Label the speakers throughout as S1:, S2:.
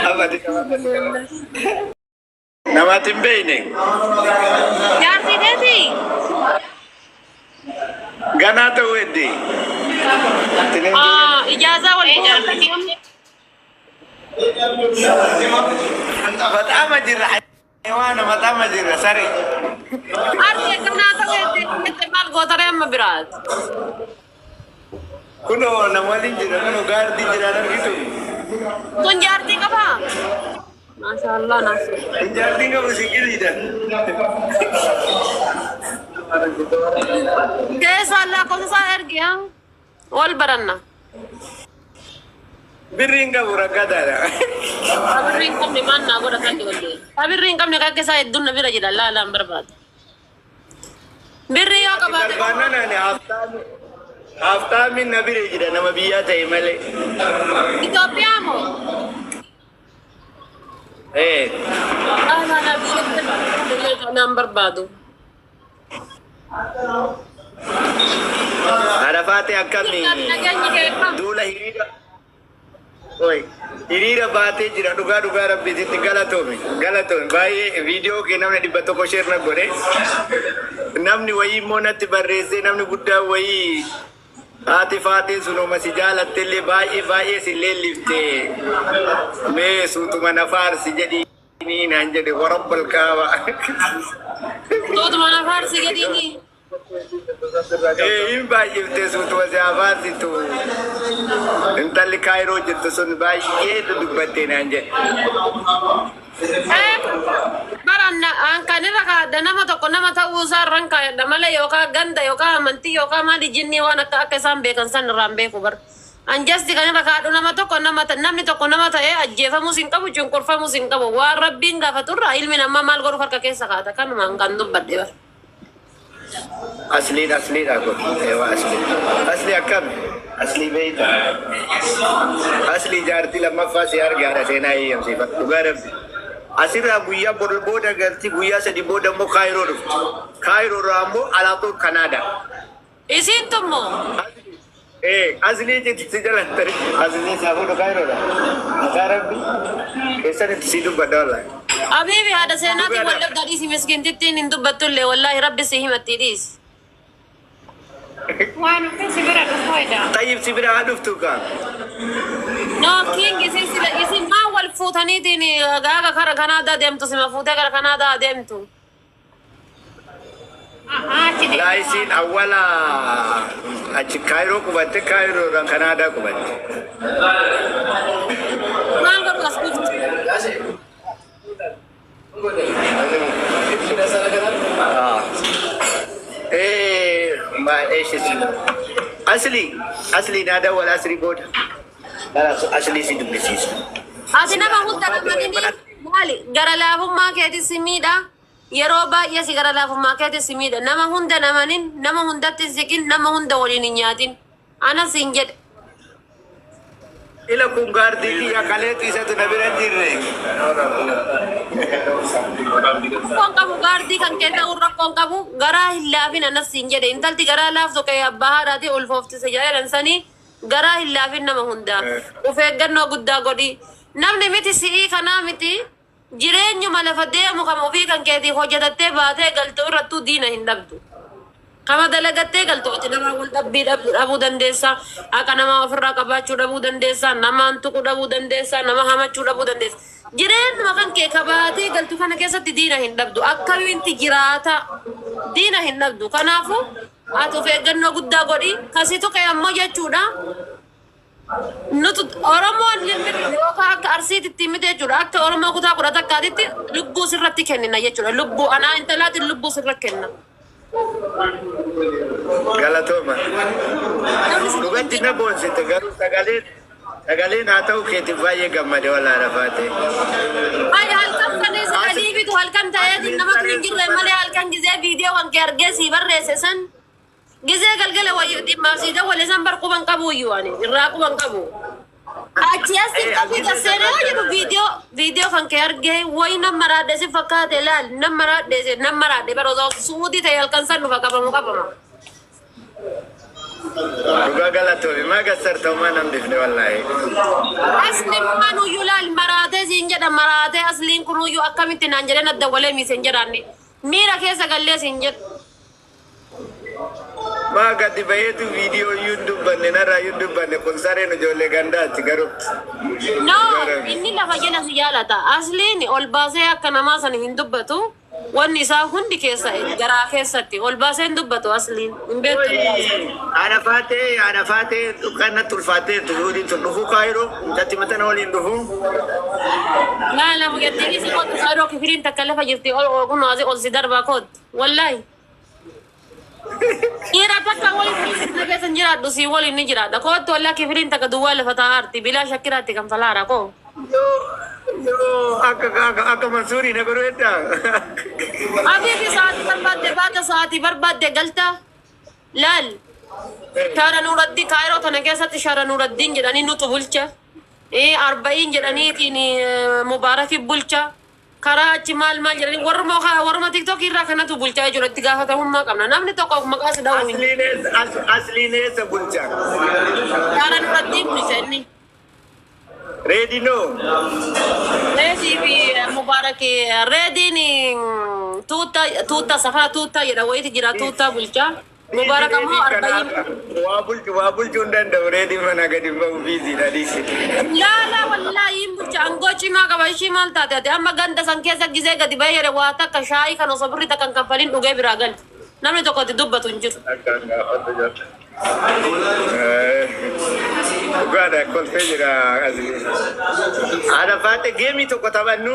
S1: Abadi namatti hin beekne.
S2: Jaartii teeti?
S1: Ganaa ta'uu heddi.
S2: Ah, ijaazaa wal fuudhan.
S1: Maxaama jirra. Hayawaana maxaama jirra saree.
S2: Arge ganaa ta'uu heddi maal gootaree amma biraat?
S1: Kunoo nama waliin jira kunoo gaardii jira argitu.
S2: Kun jaartii qabaa? Maashaallah naaf.
S1: Jaartiin qabu si qiliidha.
S2: Keessaa lakkoofsa isaa ergi haa? Wal baranna.
S1: Birri hin qabu rakkataadha.
S2: Kabirri hin qabne maal naa godha kan wallee. Kabirri hin qabne kakka isaa hedduun na bira jira laalaan barbaada. Birri yoo qabaate
S1: Barbaannaan ani haftaamiin na bira jira nama biyyaa ta'e malee.
S2: Itoophiyaa moo?
S1: Eh,
S2: Laalaa na bira kanaan barbaadu.
S1: Arafaate akkamii
S2: Nageenyi kee akkam?
S1: duula hiriira. Oi, hiriira baatee jira dhugaa dhugaa rabbiititti galatoomi galatoomi baay'ee viidiyoo kee namni 100 share na godhe namni wayii immoo natti barreessee namni guddaan wayii haati faatee sunuma si jaalatte illee baay'ee baay'ee si leellifte mee suutuma na faarsi jedhii naan jedhe warabbal kaaba.
S2: Suutuma na faarsi jedhiini.
S1: Ee hin baay'iftee suutuma si haa faarsitu. Intalli Kaayiroo jirtu sun baay'ee dudubbattee naan jedhe.
S2: Baranna an kan irra kaa'adha nama tokko nama ta'uu isaa irran kaa'adha malee yookaan ganda yookaan amantii yookaan maali jinnii waan akka akka isaan beekan san irraan beeku bar. An jasti kan irra kaa'adhu nama tokko nama namni tokko nama ta'ee ajjeefamuus hin qabu cunqurfamuus hin qabu waan rabbiin gaafaturraa ilmi namaa maal godhuuf harka keessa kaa'ata kanumaan kan dubbadhe bar.
S1: Asliin asliidha kun. Eewa asli. Asli akkami? Asli beeyta. Asli jaartii lammaffaa si argaadha seenaa eeyyamsiifadhu. Dhugaa rabbi. Asirraa guyyaa booda galti guyyaa 3 booda immoo Kaayiroo dhufti. Kaayiroo irraa immoo alaaboo Kanaadaa.
S2: Isiin tummoo
S1: Eh, aslii jetti si jalatti. Aslii isaa fuudhu Kaayiroodha. Maqaa rabbi. Keessan itti si dubbadha wallaahi.
S2: Abiibi haadha seenaatiin wal dhabdaa dhiisi miskiintittiin hin dubbattullee wallaahi rabbi si himatti dhiisi.
S3: Waan ofii si bira dhufuu eda.
S1: Tayyib si bira haa dhuftu kaa.
S2: No king isin sila isin maa wal fuutaniitiin gaaga kara Kanaadaa deemtu sima fuutee gara Kanaadaa deemtu.
S3: Achi
S1: Laa isiin awwala achi Kaayiroo qubatte Kaayiroodhaan Kanaadaa qubatte.
S2: Maal godhu as dhuftu?
S1: Ah. Eh, ma eesh asli asli naa dawwala asli booda. Asli si dubbisiisa.
S2: Ati nama hunda namanini maali gara laafummaa keetis si miidha. Yeroo baay'ee si gara laafummaa keetis si miidha. Nama hunda namanin nama hundatti hin siqin nama hunda waliin hin nyaatin. Anas hin jedhe.
S1: Ila kun gaardii kiyya kaleetu isatu na bira hin jirre.
S2: Rakkoon qabu gaardii kan kee ta'uu rakkoon qabu garaa hin laafin anas hin jedhe. Intalti garaa laaftu qe'ee abbaa haadhaati ulfooftise jedhan sanii garaa hin laafin nama hundaa. Of eeggannoo guddaa godhi. Namni miti si'ii kanaa miti jireenyuma lafa deemu kama ofii kan keetii hojjetattee baatee galtu irrattuu diina hin dhabdu. Kama dalagattee galtu ati namaa wal dhabbii dhabuu dandeessa. Haqa namaa ofirraa qabaachuu dhabuu dandeessa. Namaan tuquu dhabuu dandeessa. Nama hamachuu dhabuu dandeessa. Jireenyuma kan kee kabaatee galtu kana keessatti diina hin dhabdu. Akkamitti jiraata diina hin dhabdu. Kanaafuu ati of eeggannoo guddaa godhi. Kasi tuqe ammoo jechuudha. Nutu Oromoon yookaan akka Arsiititti miti jechuudha. Akka Oromoo kutaa 11tti lubbuu sirratti kennina jechuudha. Lubbuu anaa intalaatiin lubbuu sirra kenna.
S1: Galatooma. Dhugatti na boonsite garuu sagaleen sagaleen haa ta'u keetiif baay'ee gammade wallaahi Arafaate.
S2: Ay halkan kaneessa galii bitu halkan ta'eetiin namatu hin jirre malee halkan gizee viidiyoo kan kee argee sii barreesse san gizee galgala wayii dhimmaaf sii dawwale san bar quban qabu iyyuu ani irraa quban qabu. Achi as tiktookii gasseenee yoo jedhu viidiyoo viidiyoo kan kee argee wayi nan maraadhe si fakkaate laal nan maraadhe nan maraadhe bara osoo suudii ta'e halkan san dhufa qabamu qabama.
S1: Dhugaa galatoomi maa gassarta homaa nan bifne wallaahi.
S2: Asli manuyyuu laal maraatee si siin jedha maraatee asliin kunuyyuu akkamitti naan jedhee nadda walee miisen jedhaanni. Miira keessa gallee siin jedha.
S1: Maa gadi baheetu viidiyoo iyyuu hin dubbanne, narraa iyyuu hin dubbanne. Kun sareen ijoollee gandaati garuu.
S2: No, inni lafa jala si jaalata. Asliin ol baasee akka namaa sana hin dubbatu. Wanni isaa hundi keessa garaa keessatti ol baasee hin dubbatu asliin. Hin beektu.
S1: Haadha faatee, haadha faatee kanatti ulfaattee tujuudiin tun dhufuu kaayiroo mucatti matana waliin dhufuu.
S2: Laa mucattiin isi kootu kaayiroo kifiriin takka lafa jirti ol ol kun asii ol si darbaa kootu. Wallaahi. Dhiira takka waliin keessa keessa hin jiraadhu si waliin ni jiraadha. Kootu wallaahi kifiriin takka duwwaa lafa taa'aarti. Bilaa shakkiraatti kan falaara koo.
S1: Yoo yoo akka akka akka Mansuurii na godhu heddaa.
S2: Abiifi sa'aatii barbaadde baata, sa'aatii barbaadde galta. Laal. Shaara Nuuraddiin Kaayiroo tana keessatti Shaara Nuuraddiin jedhanii nutu bulcha. Arba'iin jedhaniitiin Mubaaraki bulcha. Karaa achi maal maal jedhanii warruma warruma TikTokii irraa kanatu bulchaa jechuudha, itti gaafatamummaa qabna. Namni tokko maqaa si dha'u hin jiru.
S1: Asliin eessa, asliin eessa bulcha?
S2: Shaara Nuuraddiin bulcha inni.
S1: Reedinoo.
S2: Reedii fi Mubaaraki reediin tuutta tuutta safara tuutta jedha wayiiti jira, tuutta bulcha. Mubaarak ammoo arba'iin.
S1: Waa bulchu, waa bulchuu hin danda'u. Reediin mana gadi hin bahu, biiziidha, dhiisi.
S2: Laa laa, wallaahi hin bulcha, aangoo cimaa qaba. Ishii maal taate ati? Amma ganda san keessa gizee gadi bahee jedhe waa takka shaayii kan osoo birri takka hin kaffalin dhugee biraa gali. Namni tokko itti dubbatu hin jiru.
S1: Akkaan gaafatu jira. Dhugaadha, kolfee jira asli. Haadha faate, geemii tokko taphannu.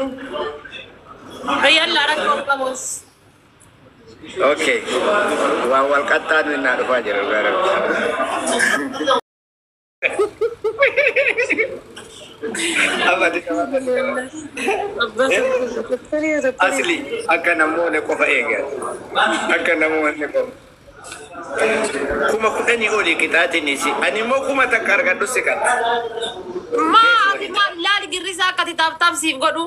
S2: Yalla, rakkoo hin qabus.
S1: Okay. Waan wal qaxxaanu innaa dhufaa jira, dhugaa rabbi. Abadi. Asli akka namoonni qofa eegan. Akka namoonni qofa. 10,000 olii qixaatiinis. Ani immoo 1000 argadhu si kadha.
S2: Maa ati maal laali girrisaa akka ati tap tap siif godhu.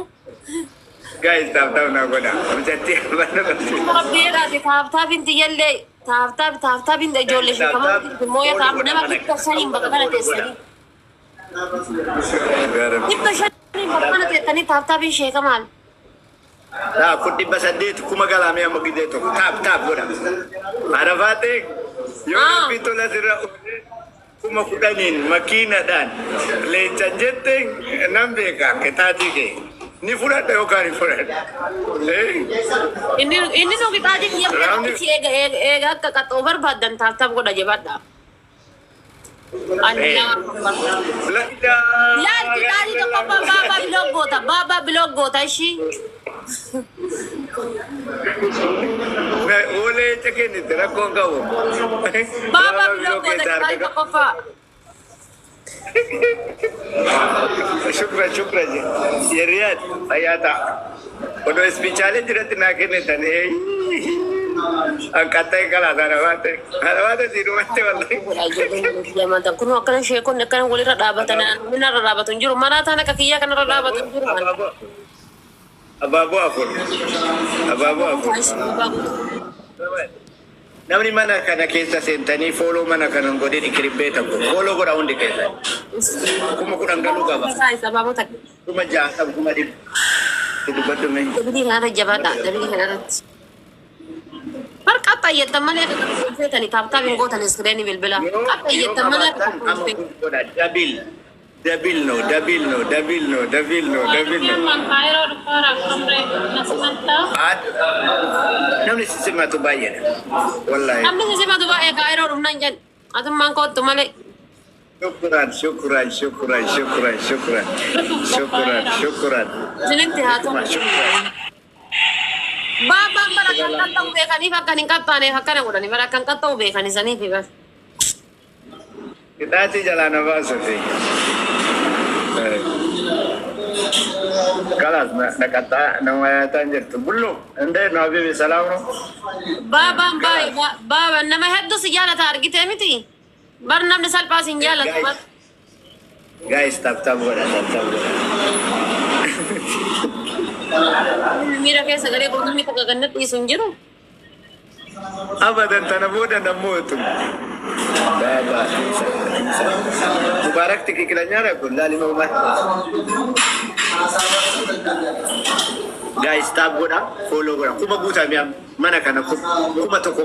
S1: Guys, tap tap naa godha. Mucattii
S2: Rabbiidhaati tap tap hin tiyyallee tap tap tap tap hin ijoollee shakamaa mooya taaf nama 500 bakka kana teessanii. 500 bakka kana teessanii tap tap hin sheekamaal.
S1: Taa kun 800 kuma galaamee amma gidee tokko tap tap godha. Arafaatee yoo rabbi tola sirra oolee 10,000n makiinadhaan leencan jette nan beeka, qixaatii kee. Ni fudhadha yookaan hin fudhadha.
S2: Inni inni nu qixaatii kiyya beekumsi eega eega eega akka qaxxoo barbaaddan tap tap godha jebadha. Allah. Laal, qixaatii tokko baabaa block goota, baabaa block goota ishii.
S1: Oolee kennite rakkoon qabu.
S2: Baabaa block goota qixaatii tokkoffaa.
S1: Shukran, shukran. Yeriyaan fayyaa ta'a. Odoo ispichaalee jiratti naa kennitan. Anqattee kalaa sana baate. Kana baate si dhumatti wallahi.
S2: Kun akkana sheekonni akkana walirra dhaabatan, namni irra dhaabatu hin jiru. Maraataan akka kiyyaa kanarra dhaabatu hin jiru.
S1: Abaaboo afur. Abaaboo afur. Namni mana kana keessa seentanii follow mana kana hin godhin ikiribbee tokko. Follow godha hundi keessa. 10,000 galuu qaba.
S2: Abaaboo takka.
S1: 60,000, 100,000. Dubbadhu mee.
S2: Dabilii kanarra jabaadha. Dabilii kanarratti. Bar qaxxayyattan malee akka qaxxayyatanii tap tap hin gootan iskireenii bilbilaa.
S1: Yoo
S2: Qaxxayyattan malee akka
S1: qabaatan amma
S2: qaxxayyattan.
S1: kun godha. Double. Double no, double no, double no, double no, double no.
S3: Kaayiroo dhufaara kamree nasimantaa.
S1: Namni sisimatu baay'eedha. Wallahi.
S2: Namni sisimatu baay'ee kaayiroo dhufnan jedhu. Atummaan koottu malee.
S1: Shukran, shukran, shukran, shukran, shukran. Shukran, shukran.
S2: Isinitti haa ta'u.
S1: Shukran.
S2: Baabaan bara kan qaxxa'u beekaniif akka hin qaxxaaneef akkana godhani, bara kan qaxxa'u beekani saniif bara.
S1: Qixaatii jalaa na baasuufi. Kalaas na qaxxaa nama yaataan jirtu. Bullu, indee nu habibi, salaam no.
S2: Baabaan baay'ee baabaan nama hedduu si jaalata, argitee miti. Bar namni salphaa si hin jaalatu bar.
S1: Guys, tap tap godha, tap tap godha.
S2: Miira keessa galee qurxummii takka ganna dhiisu hin jiru.
S1: Abadan tana booda namootu. Baaba. Mubarak tikikilanyaa kun laalima. Umar. Guys, tap godha, follow godha. Kuma guutamee amma mana kana 1000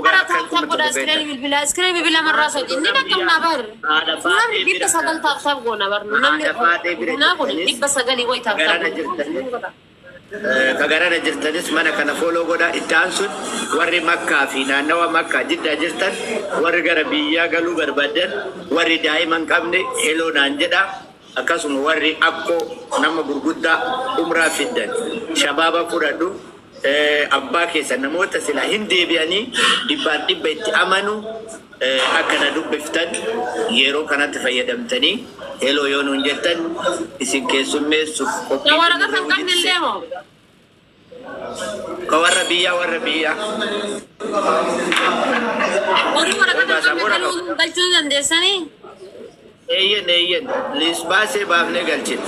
S1: gara
S2: Karaa
S1: akka
S2: tap
S1: kuma
S2: tap godha
S1: tokko
S2: iskiriin
S1: ga'e.
S2: bilbilaa iskiriin bilbilaa marraa sadi inni dhaqqabnaa bar.
S1: Haadha faatee
S2: Namni
S1: bira
S2: 900 tap tap goona bar. Namni
S1: haadha faatee bira
S2: naa kun
S1: jirtanis
S2: 900 wayi tap tap
S1: garana jirtanis
S2: goona.
S1: Ka garana jirtanis mana kana follow godha. Itti aansuun warri Makkaa fi naannawa Makkaa Jiddaa jirtan, warri gara biyyaa galuu barbaadan, warri daa'ima hin qabne heloo naan jedha. Akkasuma warri akkoo nama gurguddaa umraa fiddan shabaaba fudhadhu, abbaa keessa namoota sila hin deebi'anii dhibbaan dhibba itti amanu, akka na dubbiftan yeroo kanatti fayyadamtanii heloo yoo nuun jettan isin keessummeessuuf qophii
S2: Na waraqaa
S1: xumurree
S2: kan qabne
S1: hojiitti
S2: illee moo?
S1: Ka warra biyyaa, warra biyyaa.
S2: Warri waraqaa kan qabne
S1: Booda
S2: galuu galchuu ni dandeessanii?
S1: Eeyyen, eeyyen. Lisbaasee baafnee galchine.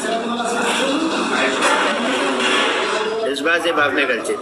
S1: Lisbaasee baafnee galchine.